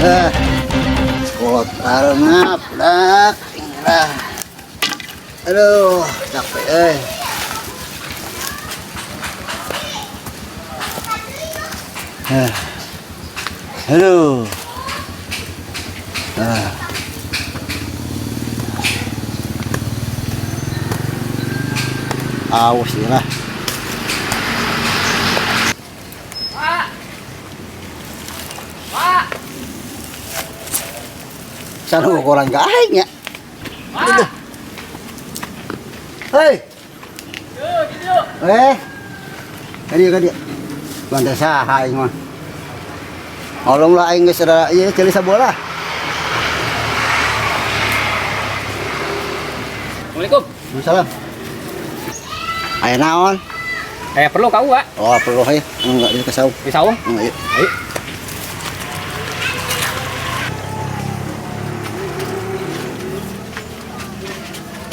Eh, kolot arengap dak. Ah. Aduh, capek eh. Eh. Aduh. Ah. Aus lah. Pak. Pak. Sana ukuran ka aing nya. Pak. Hei. Yuk, gitu yuk. Eh. Kadieu kadieu. Banda saha aing mah. Ngolong lah aing geus rada ieu ceuli sabola. Assalamualaikum. Waalaikumsalam. Aya naon? Eh, perlu kau, Pak. Oh, perlu hayeuh. Enggak ieu ke saung. Di saung? Enggak ieu. Ayo.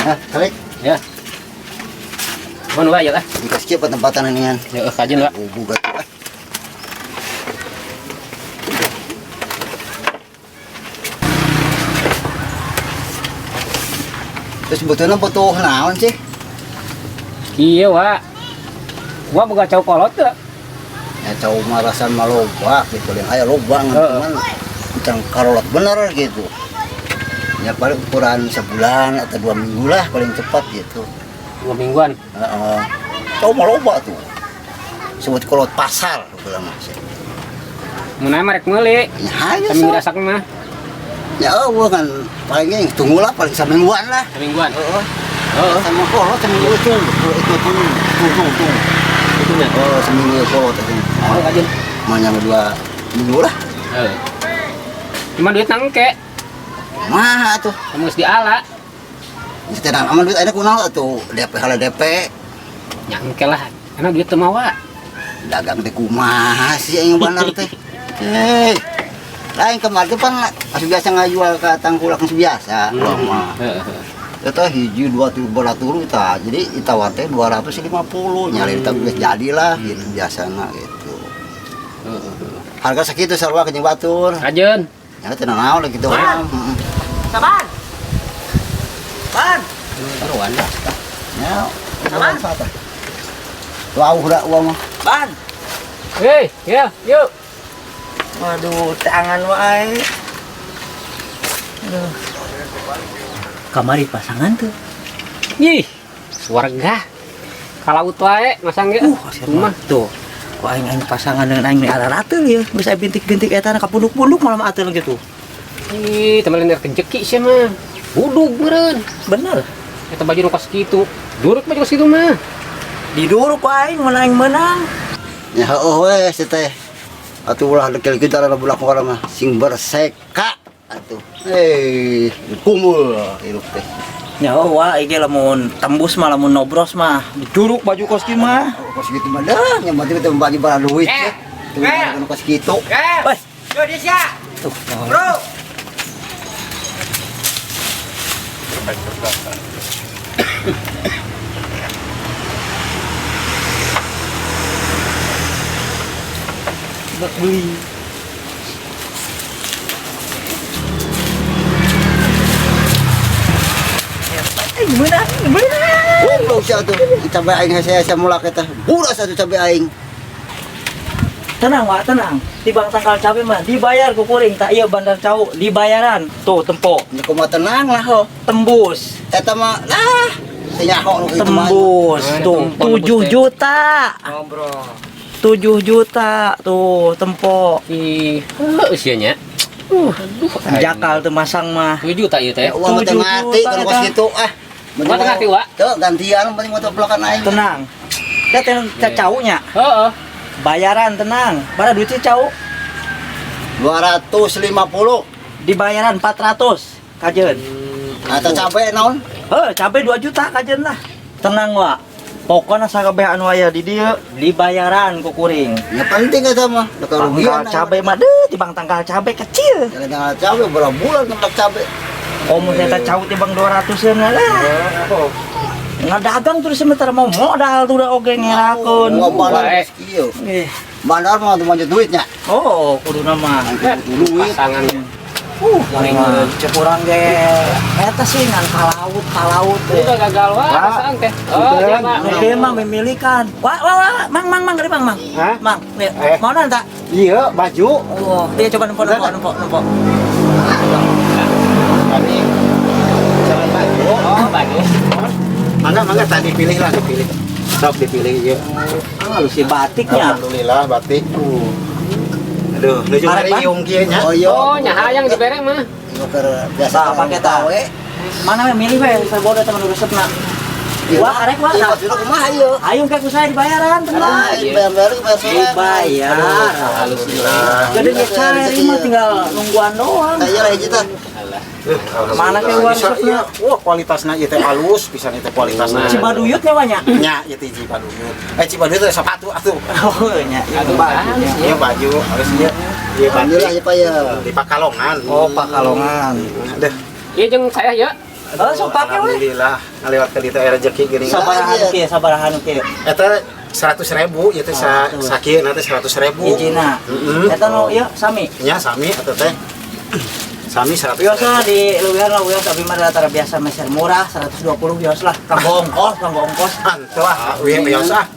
Hah, tarik. Ya. Mana wae ya lah. Dikasih kieu tempatan ini kan. Ya, kajian, Pak. Bubu gatuh ah. Terus sebetulnya butuh naon sih? Iya, Wak. Gua boga cau kolot teu. Ya cau mah rasan mah loba gitu, yang aya loba ngan Heeh. cuman can karolot bener gitu. Ya paling ukuran sebulan atau 2 minggu lah paling cepat gitu. 2 mingguan? Heeh. Cau mah loba tuh. Sebut kolot pasar bilang mah sih. Mun aya mah rek meuli. Ya, hayu, Saminggu sok. rasak mah. Ya eueuh kan palingnya yang tunggulah paling samingguan lah. Samingguan? Heeh. Heeh. Sama kolot seminggu itu, itu tuh, tuh, tuh, tuh. Itu nya? Oh, seminggu kolot itu. Oh, kajian. Mau nyampe 2 minggu lah. Heeh. Cuman duit nangke. Mah atuh. Kamu geus diala. Geus teh aman duit aya kunaon atuh? DP hala DP. Nyangke lah. Karena duit teu mawa. Dagang teh kumaha sih yang bener teh. Hei. Lain kemarin tuh pan masih biasa ngajual ke tangkulak masih biasa. Hmm. Mah. Heeh. Eta hiji dua tilu beratus ta. Jadi itawar teh 250 nyari teh geus jadilah gitu biasana gitu. Heeh. Harga sakitu sarua ke jeung batur. Kajeun. Ya teh naon gitu. Ban. Heeh. Saban. Ban. Taruhan lah. Ya. Saban. Wau udah uang mah. Ban. Hei, ya, yuk. Waduh, tangan wae. Aduh. Kamari pasangan tuh. Ih, suarga. Kalau wae masang ge. Kasihan Rumah. banget. Tuh. Ku aing aing pasangan dengan aing ararateul ya. Geus aya bintik-bintik eta ka punduk-punduk malah ateul gitu. Ih, teman lain rezeki sih mah. Budug meureun. Bener. Eta baju nu kos kitu. Duruk baju kos kitu mah. Diduruk ku aing mun aing menang. Ya heueuh we si teh. Atuh ulah dekil kita lah bulak mah mah sing berseka atuh. Eh, kumul hirup teh. Ya wah iki lamun tembus mah lamun nobros mah diduruk baju kos kieu mah. Kos kitu mah dah, nya mati teh baju bara duit. Eh, Tuh eh. kos kitu. Eh, Wes, yo dia. tuh. Bro. Beli. Menang, menang. Goblok sia atuh. Cabe aing hese-hese mulak eta. Buras atuh cabe aing. Tenang, Wak, tenang. Tibang tangkal cabe mah dibayar ku kuring, tak iya bandar cau dibayaran. Tuh tempo, Nya kumaha tenang lah ho. tembus. Eta mah lah teu nyaho nu kitu mah. Tembus Nah, tuh tempo, tembus 7 teh. juta. Ngobrol. 7 juta tuh tempo. Ih, heueuh sia nya. Aduh. Jakal tuh masang mah. 7 juta ieu teh. Ya uang teu 7 ngarti juta kalau kos eta. kitu ah. Mah teu ngarti, Wak. Tuh gantian penting motor pelokan aing. Tenang. Ya tenang caunya. Heeh. Bayaran tenang. Bara duitnya cau. 250. Dibayaran 400 kajen. Atau cabe naon? Heh, cabe 2 juta kajen lah. Tenang, Wak. Pokoknya sakabeh anu aya di dieu dibayaran ku kuring. Ya penting eta mah. Da karugian. Tangkal cabe mah deuh tibang tangkal cabe kecil. Jalan tangkal cabe berapa bulan tangkal cabe. Komo eta cau tibang 200-eun lah. Ngadagang terus sementara mau modal tuh udah oge ngerakeun. Wah, bandar Baik. kieu. Eh, Bandar mah tuh manjut duitnya. oh, kudu mah. Duit. Pasangan. Goreng cek urang ge. Eta sih ngan palaut, palaut. Udah gagal wah perasaan teh. Oh, iya, Pak. Dia mah memilikan. Wah, wah, wah, mang, mang, mang, mang, mang. Hah? Mang, nih, Eh. mau nang tak? Iya, baju. Oh, dia coba nempok, nempok, nempok, nempok. Tadi jalan baju. Oh, bagus. Mangga, mangga tadi pilih lah, dipilih. Sok dipilih iya. Ah, lu si batiknya. Alhamdulillah batik. Aduh, lucu Arek, hari Bang. iung kieu nya. Oh iya. Oh, nya hayang dibere mah. Nuker biasa Nah, pakai tahu tak. Mana we milih we, saya bodoh teman resepna. Wah, arek wah. Iya, maksudnya kumaha ieu? Ayo kayak saya dibayaran, tenang. Ah, bayar-bayar bayar sorangan. Dibayar. Alhamdulillah. Jadi nggak mah tinggal nungguan doang. Tah ieu lah hiji tah. Alah. Mana ke uang Bisa, resepna? iya. Wah, kualitasna ieu teh halus pisan ieu teh kualitasna. Cibaduyut nya banyak. Nya ieu teh Cibaduyut. Eh Cibaduyut teh sepatu atuh. Oh, nya. Aduh, Baju. halus Iya baju harus ieu. Ieu Alhamdulillah batik ya Pak ya. di Pakalongan. Oh, Pakalongan. Deh. Iya jeung saya ya. Oh, sok pake we. Alhamdulillah ngalewat ke ditu aya rezeki geuning. Sabarahan kieu, sabarahan kieu. Eta 100.000 ieu teh sa 100. sakieu nanti 100.000. Hijina. Heeh. Eta nu ieu sami. Nya sami eta teh. Sami 100. Wios lah di leuwihan lah wios abi mah rata biasa meser murah 120 wios lah. Kanggo ongkos, kanggo ongkos. Antu ah, wios ah.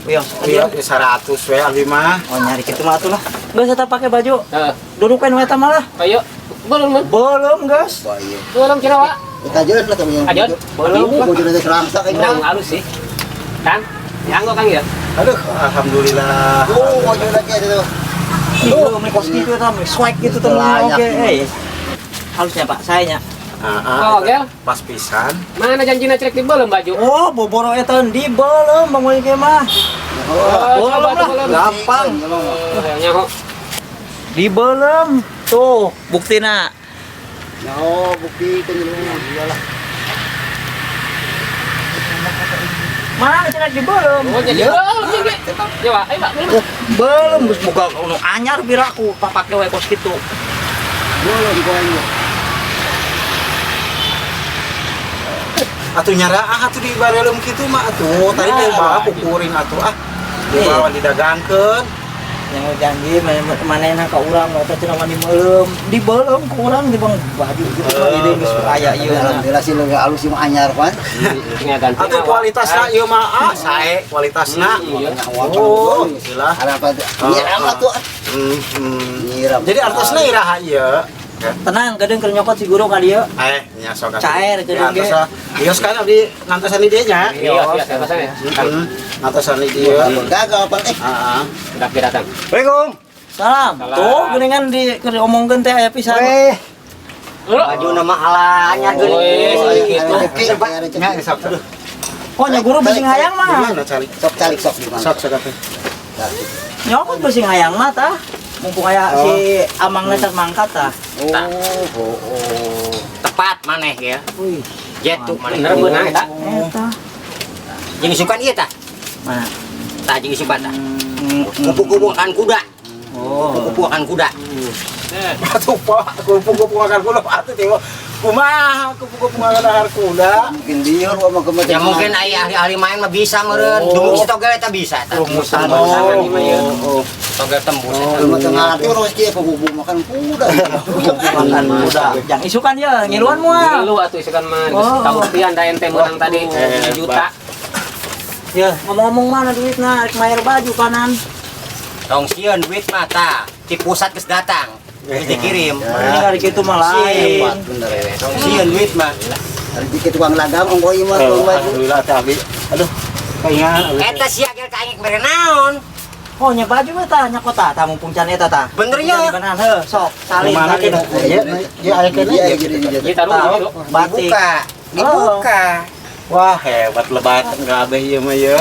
Wios. Wios 100 we abi mah. Oh nyari kitu mah atuh lah. Geus eta pake baju. Heeh. Duduk kan eta malah. Ayo. Belum, belum. Belum, guys. Wah iya. Belum kira, Wak. Kita aja lah temen. Ajeun. Belum. Baju nanti serangsa kayak Kurang halus sih. Kang, nyanggo Kang ya. Aduh, alhamdulillah. Oh, baju lagi itu. Aduh, beli kos gitu eta, beli swag gitu temen Layak. oke. Eh. Halusnya Pak, sayanya. Ah, Oh, gel. Pas pisan. Mana janjina cerek di belum baju? Oh, boboro eta di belum bangun ieu mah. Oh, coba Belum tuh lah. belum. Gampang. Oh, hayangnya kok. Di belum. Tuh, buktina. Oh, bukti kan iyalah. Mana cenah di belum? Oh, jadi belum jadi. Ya, Pak. Ayo, Pak. Belum. Belum geus boga nu anyar piraku papake we kos kitu. Belum gua ini. Atuh nyaraah atuh di barelum kitu mah atuh. Tadi teh bawa kukuring atuh ah. Dibawa didagangkeun. Yang janji manehna ka urang eta cenah mah di meuleum. Di beuleum ku urang di bang baju gitu mah jadi geus aya ieu. Alhamdulillah sih lu halus sih mah anyar kan. Tinggal ganti. Atuh kualitasna ieu mah ah sae kualitasna. Iya. Oh, gila. Ada apa? Nyiram atuh. Nyiram. Jadi artosna iraha ieu. Tenang, kadang keur nyokot si guru ka dieu. Eh, nya sok atuh. Cair, Ya, kedeung ge. atos lah. Ios kan abdi nantosan di dieu nya. Iya, iya, saya ya. Nantosan di dieu. Gagal apa eh. Heeh. Udah datang. Assalamualaikum. Salam. Salam. Tuh, geuningan di keur diomongkeun teh aya pisan. Weh. Baju nama alanya Weh, geuning. gitu. Nya sok. Aduh, Oh, nya guru beusi hayang mah. gimana cari? Sok calik sok di mana? Sok sok atuh. Nyokot beusi hayang mah tah. Mumpung aya si amangna can mangkat tah. Oh, oh, oh. Tepat maneh ya. Wih, Jetu maneh. Bener beunang eta. eta. Jeung isukan ieu tah. Mana? Tah jeung isukan tah. Kupu-kupu akan kuda. Oh. Kupu-kupu akan kuda. Atuh pak, kupu-kupu makan kuda atuh teh. Kumaha kupu-kupu makan kuda? Mungkin liur mah kemana? Ya mungkin aya ahli-ahli main mah bisa meureun. Dumuk si togel eta bisa tah. Rumusan. Oh, togel tembus eta. Kalau macam ngerti orang kieu kupu makan kuda. Makan kuda. Jang isukan ya, ngiluan moal. Lu atuh isukan mah geus Oh. kabuktian da ente meunang tadi 7 juta. Ya, ngomong-ngomong mana duitna rek mayar baju kanan. Tong sieun duit mah tah. Di pusat geus datang. Geus dikirim. Ini kali kitu mah lain. Bener ya. Tong sieun duit mah. Rezeki tukang dagang ongko ieu mah tukang baju. Alhamdulillah teh abdi. Aduh, kaingan abdi. Eta sia ge ka aing mere naon? Oh, nya baju mah tah nya kota tah mumpung can eta tah. Bener ya. Bener heuh, sok salin Kumaha salin. kita? Ieu ieu aya kene. Iya, jadi jadi. Ieu taruh dulu. Batik. Dibuka. Dibuka. Wah, hebat lebat kabeh ieu mah ya.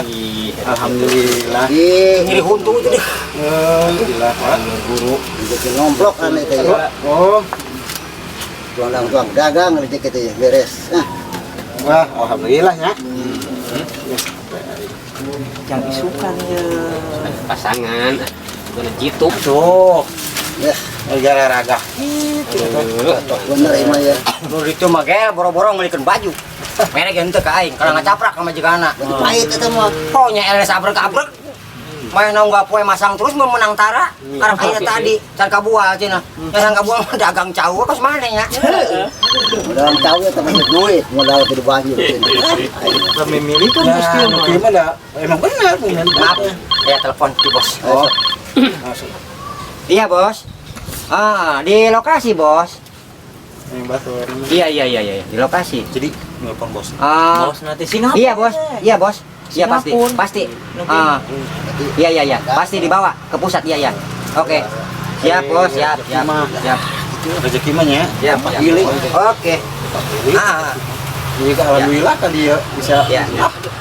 Alhamdulillah. Ih, Nyeri huntu itu deh. Alhamdulillah, Pak. Guru. rezeki nomplok kan itu ya. Oh, Tukang dagang, tukang dagang rezeki itu ya beres. Ah, wah, alhamdulillah ya. Jang isukan ya. Pasangan. Guna jitu. Tuh, ya, gara raga. bener ieu mah ya. Nu itu mah gel boro-boro ngelikeun baju. Mere ge henteu ka aing, kalau ngacaprak sama jigana. Baju pahit eta mah. Pokoknya LS abrek-abrek. Main nggak poe masang terus mau menang tara. Karena akhirnya tadi can kabual cenah. Can kabual mah dagang cau kos mana ya. Modal tahu ya teman duit, modal di baju. Kami milih kan mesti mungkin mah da emang benar mungkin. Maaf, ya telepon di bos. Oh. Iya, Bos. Ah, di lokasi, Bos. Yang batur. Iya, iya, iya, iya, di lokasi. Jadi nelpon bos. Ah, Bos nanti Singapura. iya, Bos. Iya, Bos. Iya pasti, Singapura. pasti. Ah, iya, iya, iya, pasti dibawa ke pusat, iya, iya. Oke. Siap, Bos, siap, siap. Siap. Rezeki mah nya. Siap, siap. Giling. Oke. Ah, Jadi alhamdulillah kan dia bisa. iya.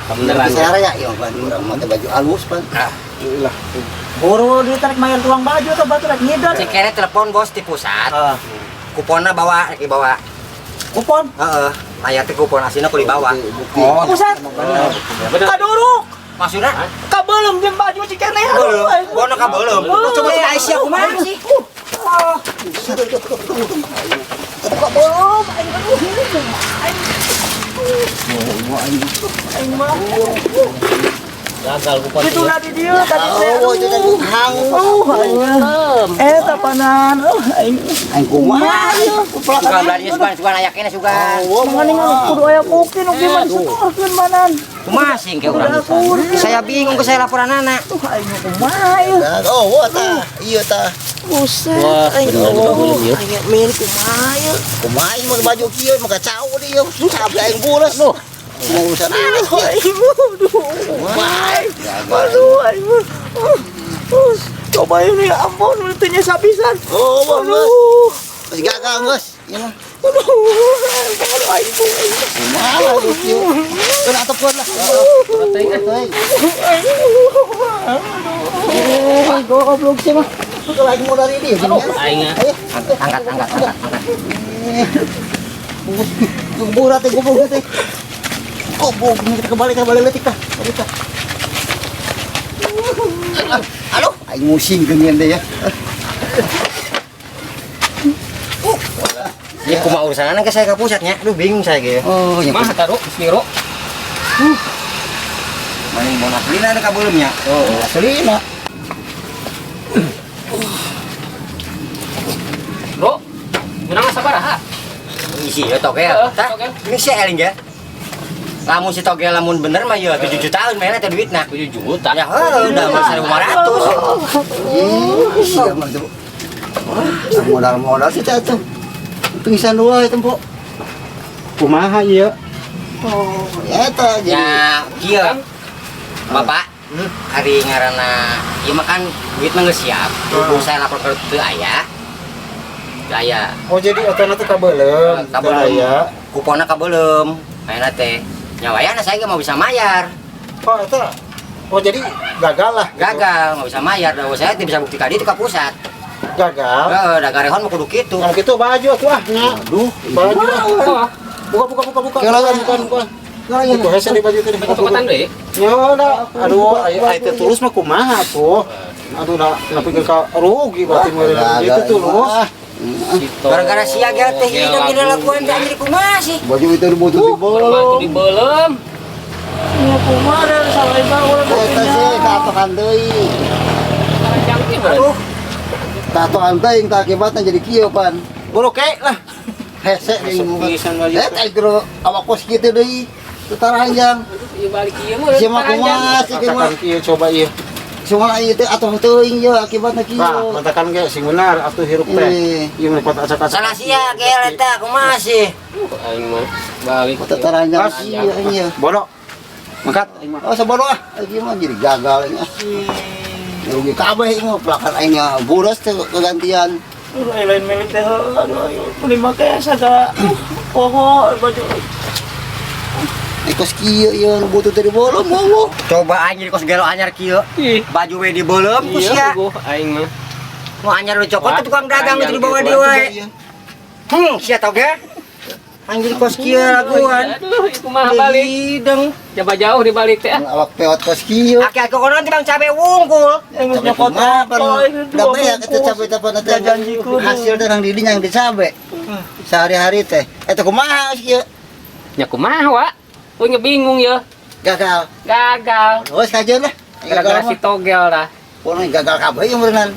Beneran. Saya ya, ya pan urang mah teh baju alus pan. Alhamdulillah. Buru duit rek mayar tuang baju atau batu rek ngidot. Cikere telepon bos di pusat. Ah, Kuponnya bawa, rek dibawa. kupon. Heeh, mayar teh kupon aslinya ku dibawa. Bukti. Oh, Pusat. Bener. Kaduruk. Maksudnya? Kabelum jeung baju cikene. Belum. Bono ka belum. Coba cek Aisyah kumaha sih? Kabelum aing aduh. Aing mah. Gagal kupon. Itu lah di dieu tadi teh. Oh, itu tadi hangus. Oh, aing. Eta panan. Oh, aing. Aing kumaha ieu? Suka belanja sugan sugan aya keneh sugan. Menganingan kudu aya bukti nu kieu mah disetorkeun manan. Kumaha sih ke urang? Saya bingung ke saya laporan anak. Tuh aing mah kumaha ieu. Oh, wah tah. Iya tah. Buset, aing aing min kumaha ieu. Kumaha ieu mah baju kieu mah kacau dia. Sabi aing bules. Mau urusan aneh Aduh, aing mah, aduh, kumaha. Aduh, aing mah. Coba ini ya ampun, teu nyesa pisan. Oh, bos. Aduh. Geus gagal geus. Ieu mah. Aduh, aduh, aing aing. Kumaha baju kieu? Keun atepkeun lah. Teuing. Oh, goblok sih mah. Lagi mau dari dia. Aing. Ayo, Angkat angkat angkat angkat. Goblok teh goblok teh. Goblok kita kembali kembali leutik tah. Balik tah. Halo, aing musing geuningan deh ya. Ya kumaha urusan anak ke saya ke pusatnya. Aduh bingung saya ge. Oh, ya. Mah taruh siro. Maning bon aslina ada ka belumnya. Oh, aslina. Bro. Menang sabaraha? Isi ya togel. Heeh, Tah, togel. ini si eling ya. Lamun si togel lamun bener mah ya 7 jutaan mainnya teh duitna. 7 juta. Ya heuh, udah mah 1.500. Ih, iya mah tuh. Modal-modal sih teh tuh. Pingsan dua itu tempo. Kumaha ieu? Oh, eta jadi. Ya, kieu. Bapak, hari ngaranna ieu mah kan duit mah geus siap. Berhubung saya lapor ke teu aya. Teu aya. Oh, jadi eta teh kabeuleum. Kabeuleum. Teu aya. Kuponna kabeuleum. Ayeuna teh nya wayahna saya ge mau bisa mayar. Oh, eta. Oh, jadi gagal lah. Gitu. Gagal, nggak bisa mayar. Da saya teu bisa bukti ka ditu ka pusat. Gagal. Heeh, da garehon mah kudu kitu. Kalau gitu baju atuh ah nya. Aduh, Baju ah. Buka buka buka buka. Kalau Buka buka. Itu hese di baju teh. Cokotan deui. Ya da, aduh, aya aya teh tulus mah kumaha tuh. Aduh, da napikeun ka rugi berarti meureun. Itu tulus. Gara-gara sia ge teh hidung dina lakuan teh anjir kumaha sih? Baju itu butuh Batu dibolong. dibeuleum. Ya kumaha da salah urang Eta sih katokan deui. Panjang kieu. Aduh, Katokan teuing tah akibatna jadi kieu pan. Boro kek lah. Hese deui Masuk pisan baju Eh, teh. teh kira awak kos kitu deui. Teu taranjang. Ieu balik kieu mah. Sia mah kumaha sih kumaha. Katakan kieu coba ieu. Semua ieu teh atuh teuing ieu akibatna kieu. Nah, matakan ge sing benar atuh hirup teh. Eh. Ieu mah kuat acak-acak. salah sia ge eta kumaha sih? Aing mah balik. Teu taranjang Pas. kieu ieu. Bodoh. Mangkat aing mah. Oh, sabodo ah. Ieu mah jadi gagal aing ah. Rugi kabeh ieu mah pelakan aing nya boros teh kegantian. Aduh, ai lain milik teh. Aduh, ayo beli make sagala poho baju. Eh kos kieu ieu nu butuh teh dibolong mau. Coba anjir kos gelo anyar kieu. Ih. Baju we dibeuleum ku Iya, sia. puguh aing mah. Nu anyar nu cokot Wah, ke tukang dagang itu panjang dibawa gitu, dia wae. Sia tau ge. Anjir kos kieu laguan. Aduh, ieu kumaha balik. Hidung. Coba jauh dibalik teh. ah. Awak peot kos kieu. Aki-aki kono teh bang cabe wungkul. Yang geus Cabe nyokot kumaha pan. rokok, ini Da dua beak eta bungkus. cabe teh pan teh. Da janji kudu. Hasil teh nang didinya yang dicabe. Sehari-hari teh. Eta kumaha kieu? Nya kumaha, Wak? Punya bingung ya. Gagal. Gagal. Wes kajeun lah. Gara-gara si togel lah. Pokoknya gagal kabeh ieu meureunnan.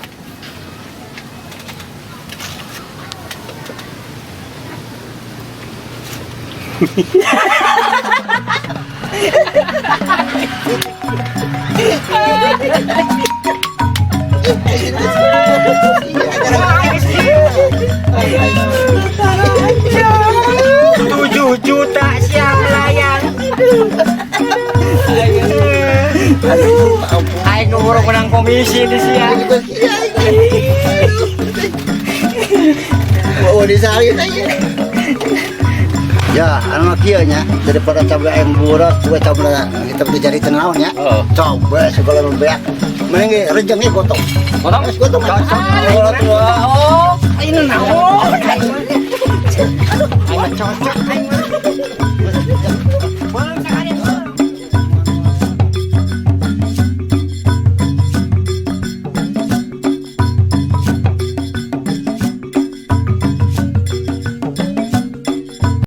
7 juta sia melayang. Aing nu urang menang komisi di sia. Oh, disalin aja. Ya, anu mah kieu nya daripada cabe ayam buras, gue cabe kita beli jadi tenawan nya. Heeh. Coba segala nu beak. Mending ge rejeng ge gotong. Gotong? Geus gotong. Cocok. Oh, ini naon? Aing mah cocok aing mah.